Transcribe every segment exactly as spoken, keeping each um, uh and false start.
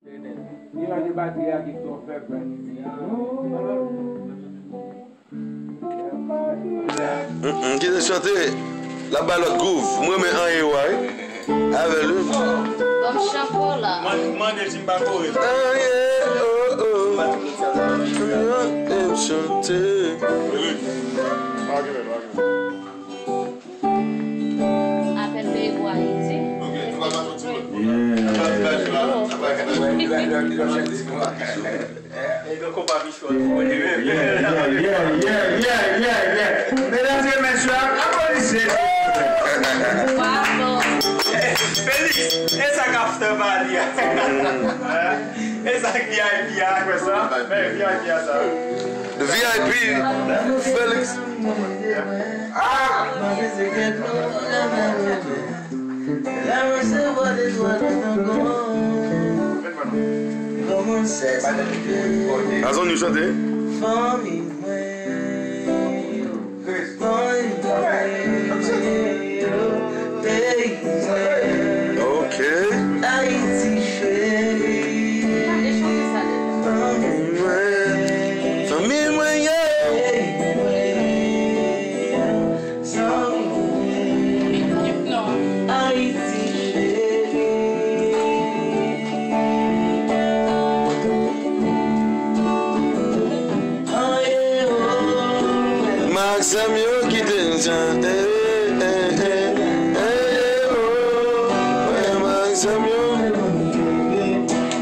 Melanje batri a ki twò fèb. Mm, mm, kite chante. L ap bay lòt gwouv. Mwen renmen Anye yo a, wi. Avè l, wi. Kòm chan pa w la. Mande, mande si m pa kore. Anye, oh, oh. Anye, m chante. Apèl peyi pou Ayiti. Ok, nou pral mache yon ti bout. Yeah. Apèl peyi la, apèl peyi la. E gen konpa Michou an tou, mwen menm. Yeah, yeah, yeah, yeah, yeah, yeah, yeah. Medam e mesye, aplodisye. Bravo. Felix, e sa k after party a? E sa k V I P a, kwè sa? Men V I P a sa. The V I P, Felix. Ah! Azon nou chante. Fanmi mwen, fanmi mwen, peyi mwen. Ok. Ayiti cheri, fanmi mwen, fanmi mwen, yeah. Ayiti cheri. Aye, oh. Maksanm yo kite n chante, eh, eh, eh, eh, oh. Maksanm yo.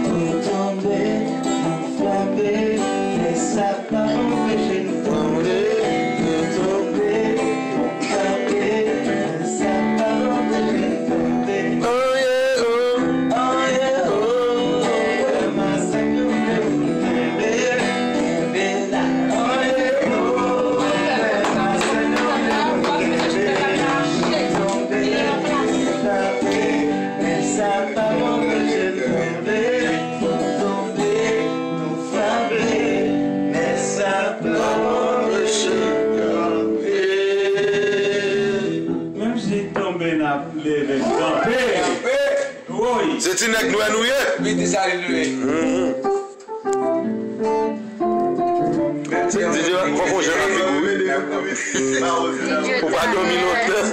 Nou tonbe, nou frape, men sa pa anpeche n tonbe. Nou tonbe, nou frape, men sa pa anpeche n tonbe. Oh yeah, oh. Oh yeah, oh. Masak nou vle pou n tonbe, kenbe la. Oh yeah, oh. Masak nou vle pou n tonbe, tonbe, frape, men sa pa anpeche n tonbe. Nou tonbe, nou frape, men sa pa anpeche n kanpe. Menm si tonbe, n ap leve kanpe. Woy! Se ti nèg nwè nou ye. Wi, ti sali nou ye. Mhm. Di Dye fòk ou jwenn ak figi w, wi. Pou pa dòmi lontan.